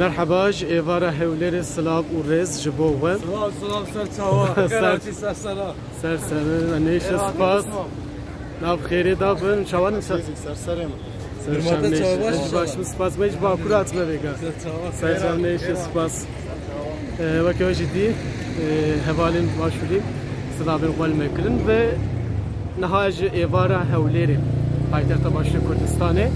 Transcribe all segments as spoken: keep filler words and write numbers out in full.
Merheba, ji êvara Hewlêrê silav û rêz ji bo we. Silav, silav, ser çawa. Ser- Xêratî, ser sera. Ser serê, nêşe spas. Nav xêrê da bin, çawan ser. Ser serê min. Ser Hurmata nêşe. çawa baş. Ez baş min spas, me ji Bakur hatime vêga. Ser çawa. Ser can nêşe spas. E, weke we jî dî, e, hevalên baş û lî silavên xwe li me kirin ve niha ji êvara Hewlêrê, paytexta Başûrê Kurdistanê,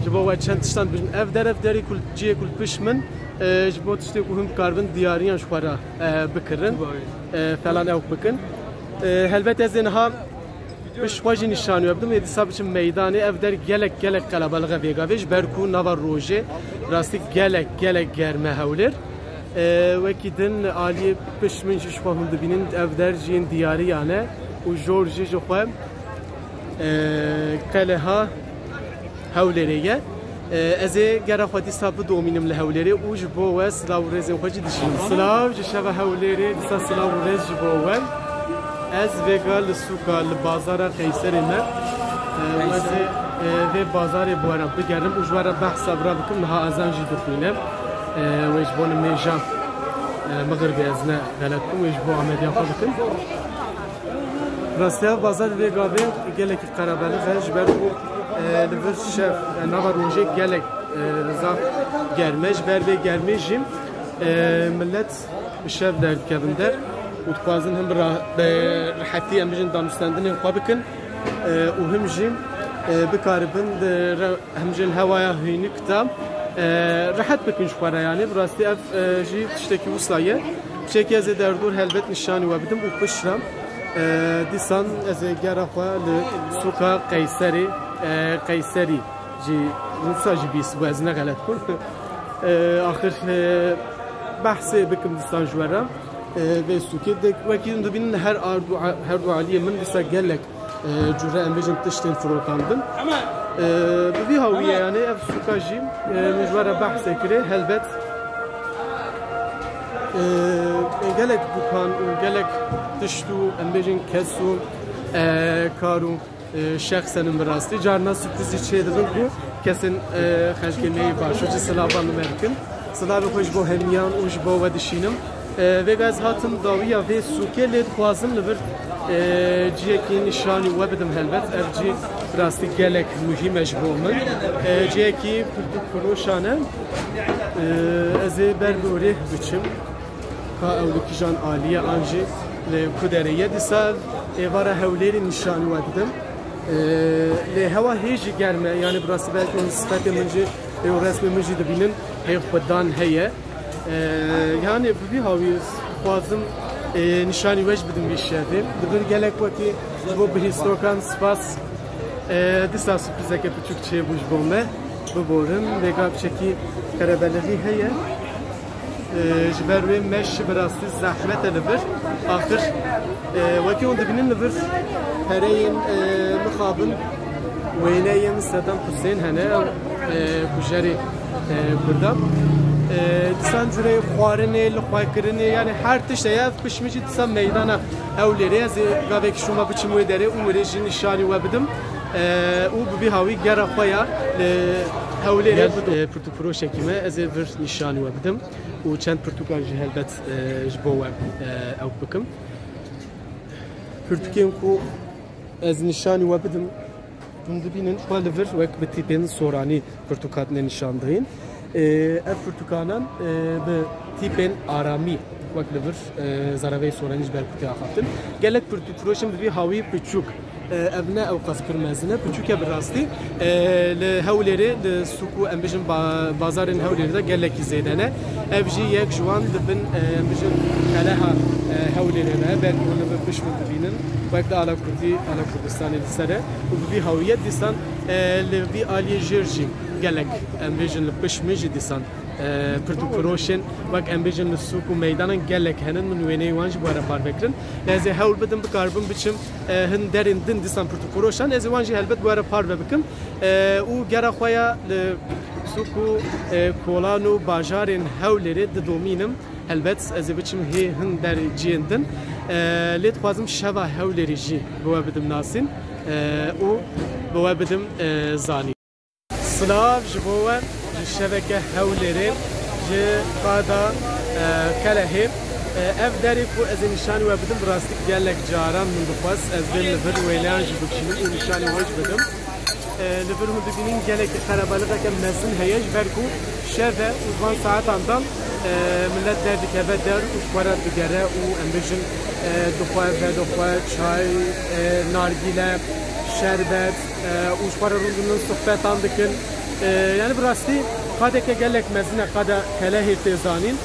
ji bo we çend tiştan dibêjim. Ev der, ev derê ku ciyê ku li pişt min, e, ji bo tiştê ku hûn dikaribin diyariyan ji xwe re, e, bikirin, e, felan ew bikin. E, helbet ez ê niha pişt xwe jî nîşan we bidim, ê dîsa biçim meydanê. Ev der gelek, gelek qelebalix e vêga vê, ji ber ku nava rojê rastî gelek, gelek germ e Hewlêr. E, wekî din aliyê pişt min jî ji xwe hûn dibînin, ev der jî yên diyariyan e û jor jî ji xwe, e, qeleha Hewlêrê ye. E, ez ê gera xwe dîsa bidomînim li Hewlêrê û ji bo we silav û rêzên xwe jî dişînim. Silav ji şeva Hewlêrê, dîsa silav û rêz ji bo we. Ez vêga li sûka, li bazara Qeyserê me. E, û ez ê, e, vê bazarê bi we re bigerim û ji we re behsa vira bikim. Niha ezan jî dixwîne. E, wê ji bo nimêja, e, mixiribê, ez ne xelet bikim, wê ji bo Amediya xwe bikim. Rastî ev bazar vê gavê gelekî qerebelix e, ji ber ku, e, li vir şev, e, nava rojê gelek, e, zaf germ e. Ji ber vê germê jî, e, millet bi şev derdikevin der û dixwazin him bi ra-, bi rihetî, em bijin, danûstendinên xwe bikin, e, û him jî, e, bikaribin di re-, Em jin hewaya hînik de, e, rehet bikin ji xwe re, yanî bi rastî ev, e, jî tiştekî wisa ye. Tiştekî ez ê derdor helbet nîşanî we bidim û pişt re, e, dîsan ez ê gera xwe li sûka Qeyserê, e, Qeyserî jî, wisa jî bîst bû, ez ne xelet bûm. E, axir, e, behsê bikim dîsan ji we re, e, vê sûkê. De, wekî hûn dibînin her ardu, her du aliyê min dîsa gelek e, cure em bêjin tiştên firotandin. E, bi vî hawiyê, yanî ev sûka jî, e, min ji we re behsê kirê, helbet, e, gelek dukan û gelek tişt û em bêjin kes û, e, kar û, e, şexsenin bi rastî. Carna sürprizî çê dibin ku kesên, e, xelkê me yê baş û cî silavan li me dikin. Silavê xwe ji bo hemiyan û ji bo we dişînim. E, vêga ez hatim dawiya vê sûkê, lê dixwazim li vir, e, ciyekî nîşanî we bidim helbet. Ev cî rastî gelek muhîm e ji bo min. E, ciyekî pirtûkfiroşan e. E, ez ê ber bi orê biçim. Ka ew li kîjan alî ye an jî li ku derê ye. Dîsa êvara Hewlêrê nîşanî we didim. E, lê hewa hê jî germ e. Yanî bi rastî belkî hûn sifetê min jî, ê û resmê min jî dibînin. Hê xwedan heye. E, yanî bi vî hawî dixwazim, e, nîşanî we jî bidim vî şevê. Di vir gelek wekî ji bo bihîstokan spas. E, dîsa surprizeke piçûk çêbû ji bo me. Biborin, vêga piçekî qerebelixî heye. E, ji ber wê meş bi rastî zehmet e li vir. Axir, e, wekî hûn dibînin li vir pereyên, e, mixabin, wêneyên Sedam Husên hene, ew, e, kujerê, e, Kurda. E, dîsan cureyê xwarinê, li xwe kirinê, yanî her tişt heye. Ev pişt min jî dîsa meydana Hewlêrê. Ez ê gavekî şûma biçim wê derê û wê rê jî nîşanî we bidim. E, û bi vî hawî gera xwe ya li Hewlêrê bidim. E, pirtûkfiroşekî me, ez ê vir nîşanî we bidim û çend pirtûkan jî helbet, e, ji bo we, e, ew bikim. Pirtûkên ku ez nîşanî we bidim, hûn dibînin, xwe li vir wek bi tîpên soranî pirtûk hatine nîşandayîn. E, ev pirtûkanan, e, bi tîpên aramî wek li vir, e, zereveyê soranî ji ber ku tê axaftin. Gelek pirtûkfiroşin bi vî hawî piçûk. E, ev ne ew qas pir mezin e, piçûk e bi rastî. E, li Hewlêrê, li sûk û em bijin ba-, bazarên Hewlêrê de gelekî zêde ne. Ev jî yek ji wan di bin, e, em bijin qeleha, e, Hewlêrê de, belkî hûn li vir pişt min dibînin. Wek di ala Kurdî, ala Kurdistanê li ser e. Û bi vî hawî ye dîsan, e, li vî aliyê jêr jî gelek, em bijin li pişt min jî dîsan, e, pirtûkfiroşên, wek em bijin li sûk û meydanan gelek henin, min wêneyê wan jî bi we re parve kirin. Lê ez ê hewl bidim bikaribim biçim, e, hin derên din dîsan pirtûkfiroşan, ez ê wan jî helbet bi we re parve bikim. E, û gera xwe ya li sûk û, e, kolan û bajarên Hewlêrê didomînim. Helbet ez ê biçim hê hin der ciyên din. E, lê dixwazim şeva Hewlêrê jî bi we bidim nasîn, e, û bi we bidim, e, zanîn. Silav ji bo we, ji şeveke Hewlêrê, Ji qada, e, Qelehê. E, ev derê ku ez ê nîşanî we bidim, bi rastî gelek caran min dixwest ez bêm li vir wêneyan jî bikişînim û nîşanî we jî bidim. E, li vir hûn dibînin gelekî qerebalixeke mezin heye, ji ber ku şev e û van saetan de, e, millet derdikeve der û ji xwe re digere û em bêjin, e, dixwe, vedixwe, çay, e, nargîle, şerbet, e, û ji xwe re rûn dibin sohbetan dikin. E, yani bi rastî qadeke gelek mezin e, qada Qelehê tê zanîn.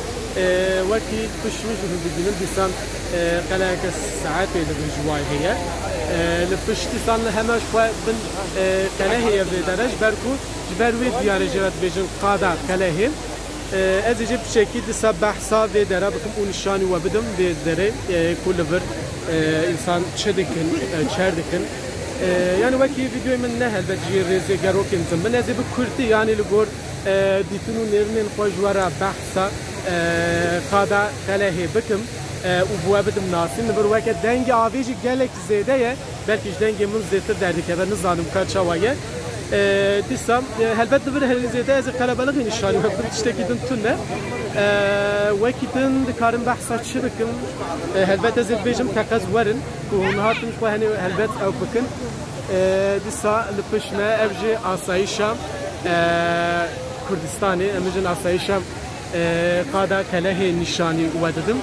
E, wekî pişt min jî hûn dibînin dîsan, e, qeleheke saetê li bin ji wayê heye. E, li pişt dîsan li heme ji xwe bin, e, Qelehê ye vê dere, ji ber ku ji ber wê diyarê jê re dibêjin qada Qelehê. E, ez ê jê piçekî dîsa behsa vê dere bikim û nîşanî we bidim vê derê, e, ku li vir, e, însan çi dikin, e, çer dikin. E, yani wekî vîdeoyê min ne helbet jî rêzê gerokên din bin. Ez ê bi kurtî, yani li gor, e, dîtin û nêrînên xwe ji we re behsa, e, qada Qelehê bikim, e, û bi we bidim nasîn. Li vir weke dengê avê jî gelek zêde ye. Belkî ji dengê min zêtir derdikeve, nizanim ka çawa ye. E, dîsa, e, helbet li vir herî zêde ez ê qerebalixê nîşanî we bidim, tiştekî din tune. E, wekî din dikarim behsa çi bikim? E, helbet ez ê dibêjim teqez werin ku hûn hatin xwe henê helbet ew bikin. E, dîsa li pişt me ev jî asayîşa, e, Kurdistanê, em bêjin asayîşa, e, qada Qelehê nîşanî we didim.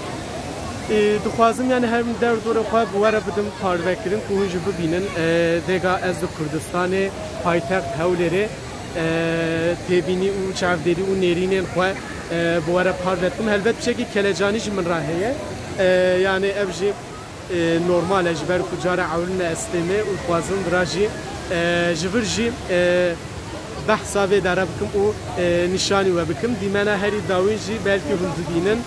E, dixwazim yani her derdorê xwe bi we re bidim parvekirin ku hûn jî bibînin. E, vêga ez li Kurdistanê, paytext Hewlêrê, e, têbînî û çavdêrî û nêrînên xwe, e, bi we re parve dikim. Helbet piçekî kelecanî jî min re heye. E, yani ev jî e, normal e, ji ber ku cara ewil me ez têmê û dixwazim vira jî, e, ji vir jî, e, behsa vê dere bikim û, e, nîşanî we bikim. Dîmena herî dawîn jî belkî hûn dibînin,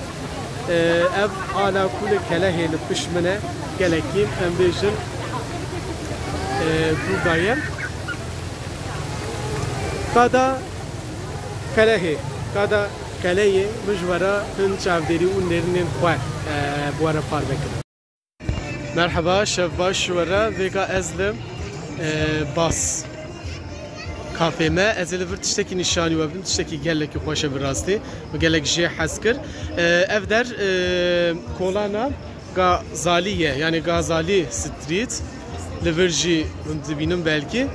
e, ev ala ku li Qelehê li pişt min e, gelekî em bêjin, e, dû daye. Qada Qelehê, qada Qelehê, min ji we re hin çavdêrî û nêrînên xwe, e, bi we re parve kirin. Merheba, şev baş ji we re. Vêga ez li, e, Bas kafê me. Ez ê li vir tiştekî nîşanî we bidim. Tiştekî gelekî xweş e bi rastî. Min gelek jê hez kir. E, ev der, e, kolana Gazalî ye. Yani Gazalî Street. Li vir jî hûn dibînin belkî.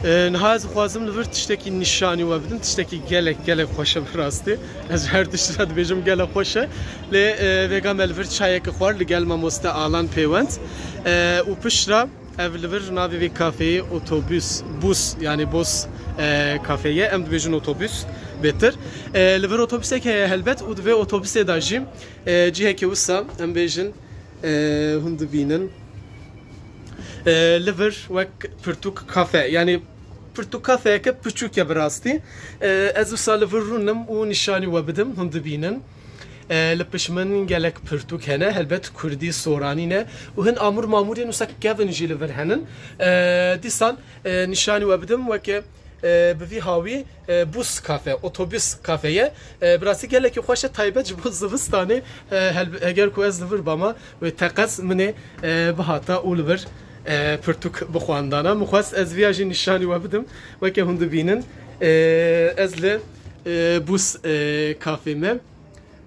E, niha ez dixwazim li vir tiştekî nîşanî we bidim. Tiştekî gelek, gelek xweş e bi rastî. Ez her tişt re dibêjim gelek xweş e. Lê, e, vêga me li vir çayeke xwar li gel mamoste Alan pêwend. E, û pişt re ev li vir navê vê kafeyê otobus, bus, yani bus, e, kafe ye. Em dibêjin otobus bêtir. E, li vir otobusek heye helbet û di vê otobusê de jî, e, cihekê wisa em bêjin, e, hûn dibînin. E, li vir wek pirtûk kafe, yani pirtûk kafeyeke piçûk e bi rastî. E, ez wisa li vir rûnim û nîşanî we bidim, hûn dibînin. E, li pişt min gelek pirtûk hene, helbet kurdî, soranî ne. Û hin amûr mamûrên wisa kevin jî li vir henin. E, dîsan, e, nîşanî we bidim, weke, e, bi vî hawî, e, bus kafe, otobus kafe ye. E, bi rastî gelekî xweş e, taybet ji bo zivistanê, e, hel-, eger ku ez li vir bama, wê teqez min ê, e, bihata û li vir, e, pirtûk bixwandana. Min xwest ez viya jî nîşanî we bidim. Weke hûn dibînin, e, ez li, e, bus, e, kafê me.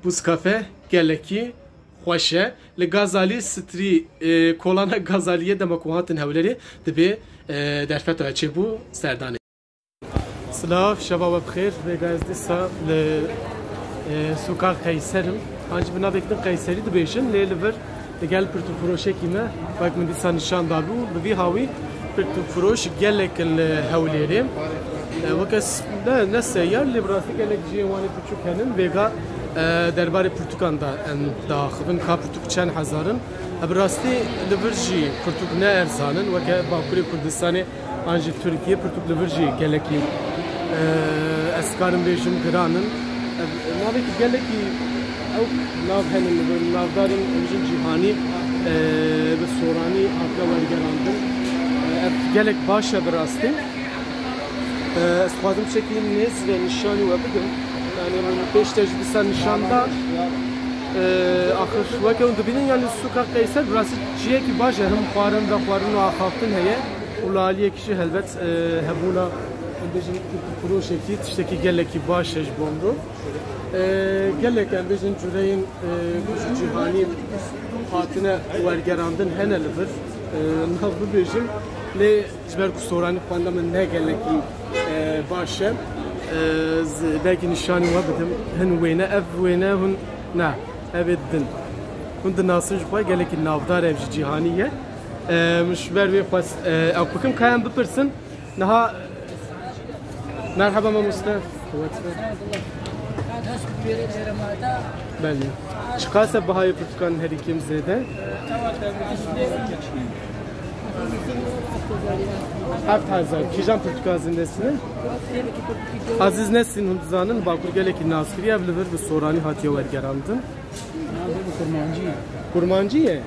Bus kafe gelekî xweş e. Li Gazalî Strî, e, kolana Gazaliyê dema ku hatin Hewlêrê dibê, e, derfeta çêbû serdanê. Silav, şeva we bi xêr. Vêga ez dîsa li, e, sûka Qeyser im. An jî bi navek din Qeyserî dibêjin, lê li vir digel pirtûkfiroşekî me, wek min dîsa nîşan dabû, bi vî hawî pirtûkfiroş gelek in li Hewlêrê. E, weke s-, ne, ne seyar, lê bi rastî gelek cihê wan ê piçûk henin. Vêga, e, derbarê pirtûkan de em diaxivin, ka pirtûk çend hezar in. E, bi rastî li vir jî pirtûk ne erzan in, weke Bakurê Kurdistanê an jî Tirkiye, pirtûk li vir jî gelekî, e, ez karim bêjim giran in. Ev navekî gelekî ew nav henin li vir, navdar in, em jî cîhanî, e, bi soranî hatiye wergerandin. E, ev gelek baş e bi rastî. E, ez dixwazim çekî nêz ve nîşanî we bidim. Yani min pêş te jî dîsa nîşan da. E, axir weke hûn dibînin, yani sûka Qeyser bi rastî cihekî baş e, him xwarin, vexwarin û axaftin heye. Û li aliyekî jî helbet, e, hebûna, Em bêjin firoşekî tiştekî gelekî baş e ji bo mirov. E, gelek em bêjin cureyên, e, ku ji cîhanî hatine wergerandin hene li vir, e, nav bibêjim. Lê ji ber ku soranî xwenda min ne gelekî, e, baş e. E, z-, belkî nîşanî we bidim. Hin wêne, ev wêne hûn ne. Ev ê din. Hûn dinasin ji xwe gelekî navdar e, ev ji cîhanî ye. E, min ji ber wê xwest, e, ew bikim. Ka em bipirsin. Niha merheba mamoste. Belê. Çiqas e bihayê pirtûkan herî kêm zêde? Heft hezar. Kîjan pirtûka Aziz Nesin e? Aziz Nesin hûn dizanin, Bakur gelekî naskirî, ev li vir bi soranî hatiye wergerandin. Kurmancî ye. Kurmancî ye?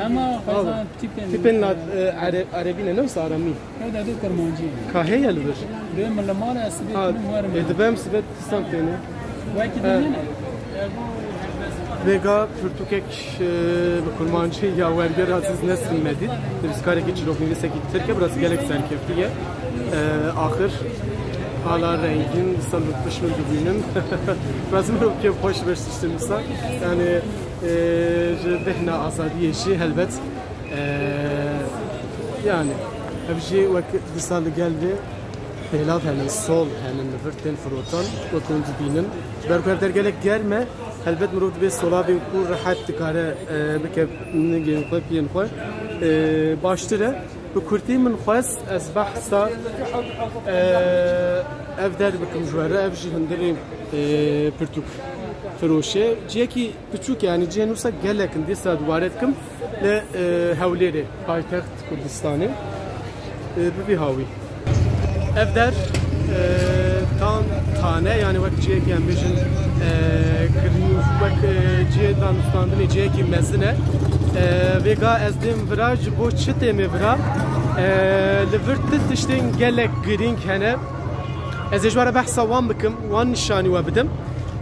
Ama xwezan tipên Tipên la, e, Ere-, Erebî ne, ne wisa Aramî? Ew de dê Kurmancî ye. Ka heye li vir? Dê min li mal e, sibê Ha, kilim werim. E, dibem sibet tistan têne. Wekî Ha. dinê ne? Vêga pirtûkek, e, bi Kurmancî ya werger Aziz Nesin me dît. Nivîskarekî çîroknivîsekî Tirk e, bi rastî gelek serkeftî ye. E, axir hala rengîn, dîsa li pişt min dibînim. Bi rastî mirov kêfxweş dibe ji tiştên wisa. Yani, e, ji bêhna azadiyê jî helbet, e, yani, ev jî wek dîsa li gel vê pêlav henin, sol henin, li vir tên firotan, wek hûn dibînin. Ji ber ku ev der gelek germ e, helbet mirov dibê solavên ku rehet dikare, e, bike nigên xwe, piyên xwe, e, baştir e. Bi kurtî min xwest ez behsa, e, ev der bikim ji we re, ev jî hundirê, e, pirtûk firoşê. Ciyekî piçûk e, yani cihên wisa gelek in, dîsa dubare dikim li, e, Hewlêrê, paytext Kurdistanê, e, bi vî hawî. Ev der, e, tan tane, yani wek cihekî em bêjin, e, kirî-, wek, e, cihê danûstandinê cihekî mezin e. E, vêga ez dêm vira, ji bo çi têmê vira? E, li vir tu tiştên gelek girîng hene. Ez ê ji we re behsa wan bikim, wan nîşanî we bidim.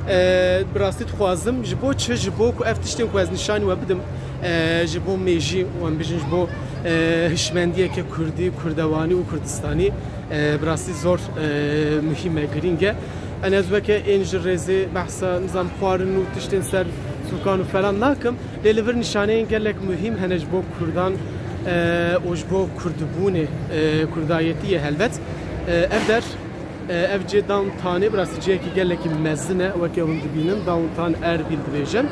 E, bi rastî dixwazim, ji bo çi? Ji bo ku ev tiştên ku ez nîşanî we bidim, e, ji bo mêjî, wan bijin ji bo, e, hişmendiyeke kurdî, kurdewanî û kurdistanî, e, bi rastî zor, e, muhîm e, girîng e. En ez weke ên ji rêzê behsa, nizam, xwarin û tiştên ser sûkan û felan nakim, lê li vir nîşaneyên gelek muhîm hene ji bo kurdan, e, û ji bo kurdibûnê, e, kurdayetiyê helbet. E, ev der, e, ev cê Downtownê, bi rastî cihekî gelekî mezin e, weke hûn dibînin, Downtown Erbil dibêjin.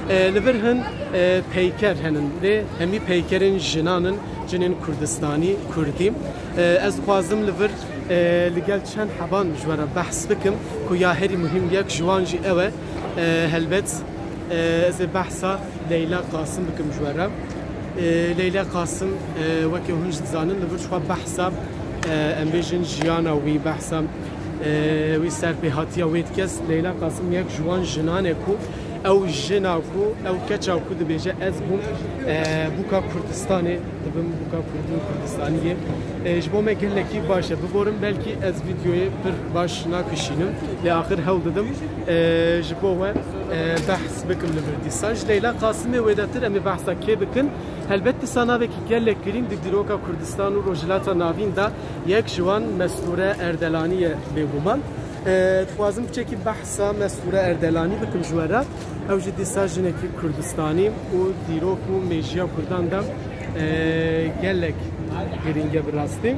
E, li vir hin, e, peyker henin, lê hemî peykerên jinan in, jinên Kurdistanî, Kurdî. E, ez dixwazim li vir, e, li gel çend heban ji we re behs bikim, ku ya herî muhîm yek ji wan jî ew e, e, helbet, e, ez ê behsa Leyla Qasim bikim ji we re. E, Leyla Qasim, e, weke hûn jî dizanin, li vir ji xwe behsa, e, em bêjin jiyana wî, behsa, e, wî serpêhatiya wê dike. Leyla Qasim yek ji wan jinan e ku ew jina ku, ew keça ku dibêje, ez bûm, e, bûka Kurdistanê, dibim bûka Kurdî û Kurdistaniyê. E, ji bo me gelekî baş e. Biborim belkî ez vîdeoyê pir baş nakişînim, lê axir hewl didim, e, ji bo we, e, behs bikim li vir dîsa. Ji Leyla Qasimê wêdetir em ê behsa kê bikin? Helbet dîsa navekî gelek girîng di dîroka Kurdistan û Rojhilata Navîn de yek ji wan Mestûre Erdelanî ye bêguman. E, dixwazim piçekî behsa Mestûre Erdelanî bikim ji we re. Ew jî dîsa jinekî Kurdistanî û dîrok û mêjiya Kurdan de, e, gelek girîng e bi rastî.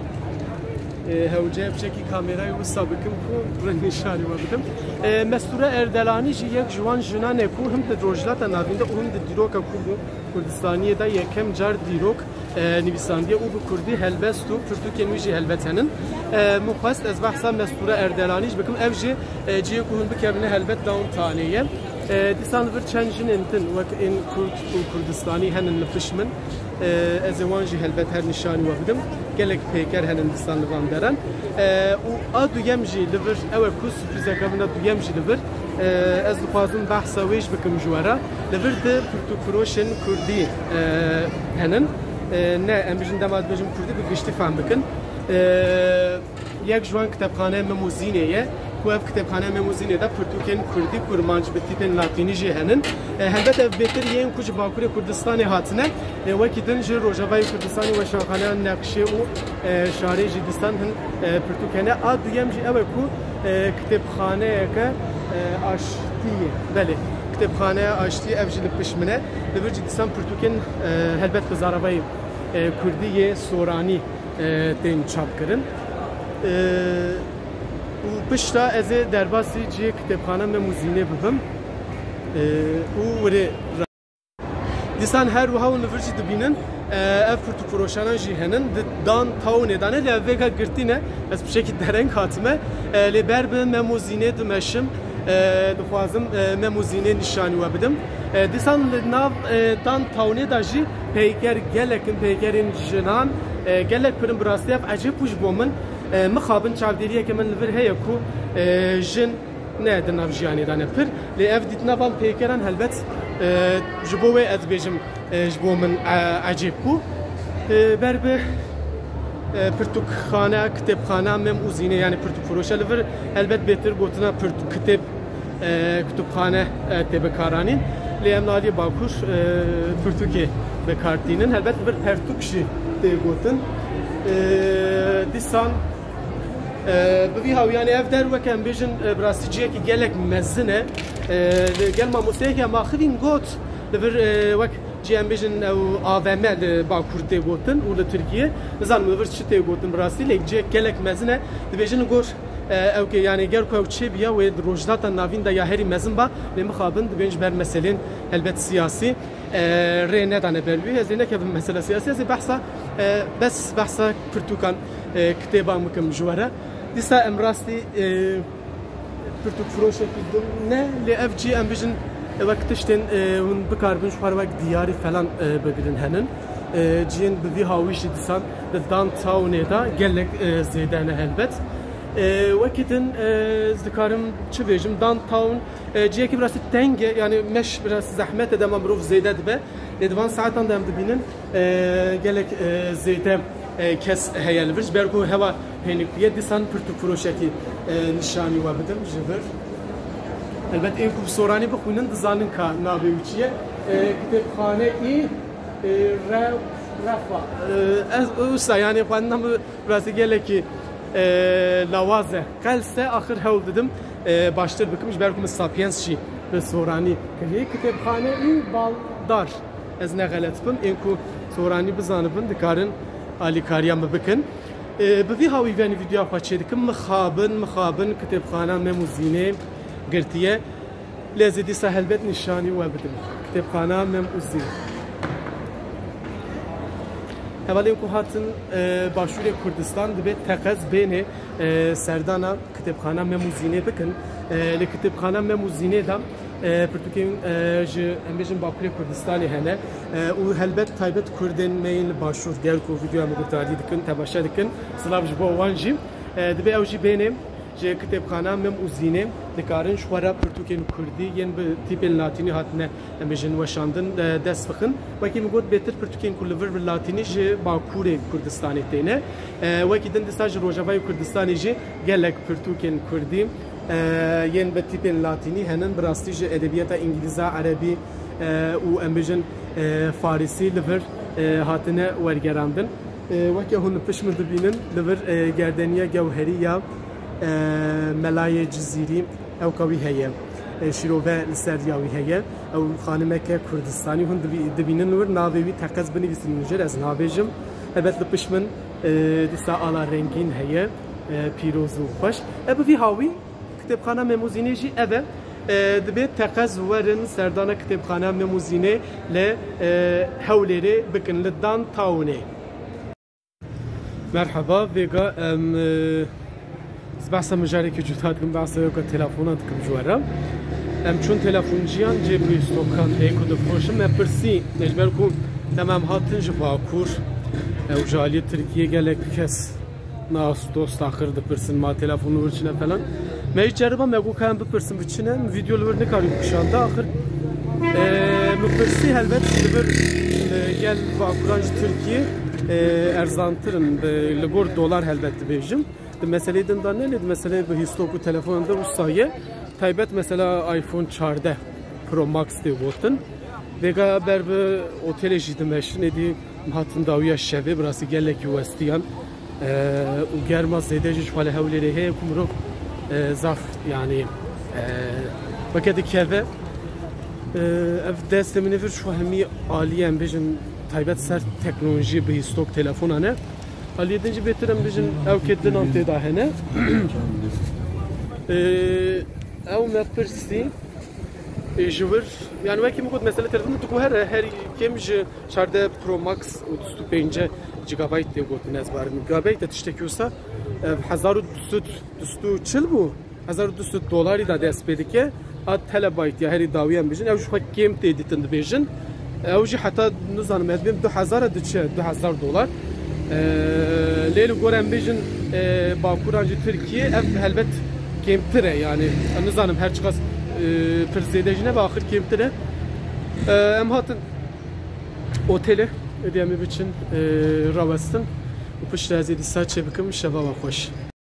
E, hewce piçekî kamerayê wisa bikim ku reng nîşanî we bidim. E, Mestûre Erdelanî jî yek ji wan jinan e ku him di Rojhilata Navîn de û him di dîroka Kurd û Kurdistaniyê de yekem car dîrok, e, nivîsandiye û bi kurdî helbest û pirtûkên wî jî helbet henin. E, min xwest ez behsa Mestûre Erdelanî jî bikim. Ev jî, e, cihê ku hûn bikevine helbet Downtownê ye. E, dîsan li vir çend jinên din wek ên kurd û kurdistanî henin li pişt min. E, ez ê wan jî helbet her nîşanî we bidim. Gelek peyker henin dîsan li van deran. E, û a duyem jî li vir, ew e ku surprîzeke min a duyem jî li vir. E, ez dixwazim behsa wê jî bikim ji we re. Li vir di pirtûkfiroşên kurdî, e, henin. E, ne, em bijin dema dibêjim kurdî bi giştî fehm bikin. E, yek ji wan kitebxaneya Mem û Zînê ye, ku Ev kitêbxaneya Mem û Zînê de pirtûkên kurdî, kurmanc bi tîpên latînî jî henin. E, helbet ev bêtir yên ku ji Bakurê Kurdistanê hatine. E, wekî din ji Rojavayê Kurdistanê Weşanxaneya Nexşê û, e, Şarê jî dîsan hin, e, pirtûk hene. A duyem jî ew e ku, e, kitêbxaneyeke, e, aştî ye. Belê, kitêbxaneya aştî ev jî li pişt min e. Li vir jî dîsan pirtûkên, e, helbet bi zaravayê, e, kurdî yê soranî, e, tên çapkirin. E, û pişta ez ê derbasî cihê kitêbxana Mem û Zînê bibim. E, û wirê ra-, dîsan her wiha hûn li vir jî dibînin, e, ev pirtûkfiroşanan jî henin. Di downtownê de ne, lê ev vêga girtî ne. Ez pişekî dereng hatime. E, lê ber bi Mem û Zînê dimeşim. E, dixwazim, e, Mem û Zînê nîşanî we bidim. E, dîsan li nav, e, downtownê de jî peyker gelek in, peykerên jinan, e, gelek pir in, bi rastî ev ecêb bû ji bo min. E, mixabin çavdêriyeke min li vir heye ku, e, jin ne di nav jiyanê de ne pir. Lê ev dîtina van peykeran helbet, e, ji bo wê ez dibêjim, e, ji bo min, e, ecêb bû. E, ber bi, e, pirtûkxane, kitêbxana Mem û Zînê, yanî pirtûkfiroşe li vir helbet bêtir gotina pirtûk, kitêb, e, kutubxane, e, tê bikaranîn. Lê em li aliyê Bakur, e, pirtûkê bi kar tînin. Helbet li vir pertûk jî tê gotin. E, dîsan, e, bi vî hawî, yanî ev der weke em bêjin, e, bi rastî cihekî gelek mezin e. E, li gel mamosteyekî em axivîn got, li vir, e, wek cî em bêjin ew A V M li Bakur tê gotin û li Tirkiye. Nizanim li vir çi tê gotin bi rastî, lê cihek gelek mezin e. Dibêjin li gor, e, ew ke, yanî ger ku ew çêbiya wê di Rojhilata Navîn de ya herî mezin ba, lê mixabin dibên ji ber meselên helbet siyasî, e, rê nedane ber wî. Ez ê nekevim mesela siyasî, ez ê behsa, e, bes behsa pirtûkan, e, kitêban bikim ji we re. Dîsa em rastî, e, pirtûkfiroşekî din ne, lê ev cî em bijin, e, wek tiştên, e, hûn bikaribin ji xwe re wek diyarî falan, e, bigirin henin. E, ciyên bi vî hawî jî dîsan di downtownê de gelek, e, zêde ne helbet. E, wekî din, e, ez dikarim çi bêjim, downtown, e, ciyekî biraz teng e, yanî meş biraz zehmet e, dema mirov zêde dibe. Lê di van saetan de em dibînin, e, gelek, e, zêde, e, kes heye li vir. Ji ber ku hewa hênik bûye, dîsan pirtûkfiroşekî, e, nîşanî we bidim ji vir. Helbet ên ku bi soranî bixwînin dizanin ka navê wî çi ye. E, kitêbxane î, e, re-, refa. E, ez, wisa, yanî xwendina min rastî gelekî, e, lawaz e. Qels e, axir hewl didim, e, baştir bikim. Ji ber ku min Sapiens jî bi soranî kiriye. Kitêbxane î baldar. Ez ne xelet bim, ên ku soranî bizanibin, dikarin alîkariya min bikin. E, bi vî hawî venî vîdyoya xwe çê dikim, mixabin, mixabin kitêbxana Mem û Zînê girtiye. Lê ez ê dîsa helbet nîşanî we bidim. Kitêbxana Mem û Zîn. Hevalên ku hatin, e, Başûrê Kurdistan, dibê teqez bênê, e, serdana kitêbxana Mem û Zînê bikin. E, li kitêbxana Mem û Zînê de, e, pirtûkên, e, ji, em bêjin, Bakurê Kurdistanê hene. E, û helbet taybet Kurdên me yên li Başûr, ger ku vîdyoya min guhdarî dikin, temaşe dikin, silav ji bo wan jî. E, dibê ew jî bênê ji kitêbxana Mem û Zînê, dikarin ji xwe re pirtûkên kurdî yên bi tîpên latînî hatine, em bêjin, weşandin, e, dest bixin. Wekî min got, bêtir pirtûkên ku li vir bi latînî ji Bakurê Kurdistanê têne. E, wekî din dîsa ji Rojavayê Kurdistanê jî gelek pirtûkên kurdî, e, yên bi tîpên latînî henin, bi rastî ji edebiyata îngilîza, erebî, e, û em bêjin, e, farisî li vir, e, hatine wergerandin. E, weke hûn li pişt min dibînin, li vir, e, gerdeniya gewherî ya, e, Melayê Cizîrî, ewka wî heye. E, şîrove li ser ya wî heye. Ew xanimeke Kurdistanî, hûn dibî-, dibînin li wir, navê wî teqez binivîsin min jê re, ez nabêjim. Helbet li pişt min, e, dîsa ala rengîn heye, e, pîroz û xweş. E, bi vî hawî kitêbxana Mem û Zînê jî ev e. E, dibê teqez werin serdana kitêbxana Mem û Zînê li, e, Hewlêrê bikin, li downtownê. Merheba, vêga em, e, ez behsa mijarekî cuda dikim, behsa yoka telefona dikim ji we re. Em çûn telefonciyan, cêbirîstokan heye ku difroşin. Me pirsî, ji ber ku em, em hatin ji Bakur, e, û ji aliyê Tirkiyê gelek kes nas, dost axir dipirsin, ma telefon li wir çine falan. Me hiç ceriba me got ka em bipirsin bi çine, min vîdeo li wir nikarî bikişanda axir. E, min pirsî, helbet li vir, e, gel Bakuran ji Tirkiyê, e, erzantir in, bi, li gor dolar helbet dibêjim. Di meseleyê din de ne, lê di meseleyê bihîstok û telefonan de wisa ye. Taybet mesela iPhone çardeh Pro Max tê gotin. Vêga ber bi otelê jî dimeşin, êdî em hatin dawiya şevê, bi rastî gelekî westiyan. Eee, û germa zêde jî ji xwe li Hewlêrê heye ku mirov, eee, zaf, yanî, eee, weke dikeve. Eee, ev destê min ê vir ji xwe hemî aliyê, em bêjin, taybet ser teknolojiyê, bihîstok, telefonan e. Aliyê din jî bêtir em bêjin ew kêdinan tê de hene. Eee, ew me pirsî, ê, ji wir, yanî wekî min got, mesela telefon diguhere, herî kêm ji çardeh Pro Max û du sed û pêncî gigabayt tê gotin, ez barim gigabayt de tiştekî wisa, ev hezar û du sed, du sed û çil bû, hezar û du sed dolarî de dest pê dike, a telebayt ya herî dawî em bêjin, ew ji xwe kêm tê dîtin dibêjin. Ew jî heta nizanim ez bêm du hezar e diçe, du hezar dolar. Eee, lê li gor em bêjin, eee, bakuran ji Tirkiyê ev helbet kêmtir e, yanî em nizanim her çiqas, eee, pir zêde jî nebe, axir kêmtir e. Eee, em hatin otelê, êdî em ê biçin, eee, rawestin û piştre ez ê dîsa çê bikim, şeva we xweş.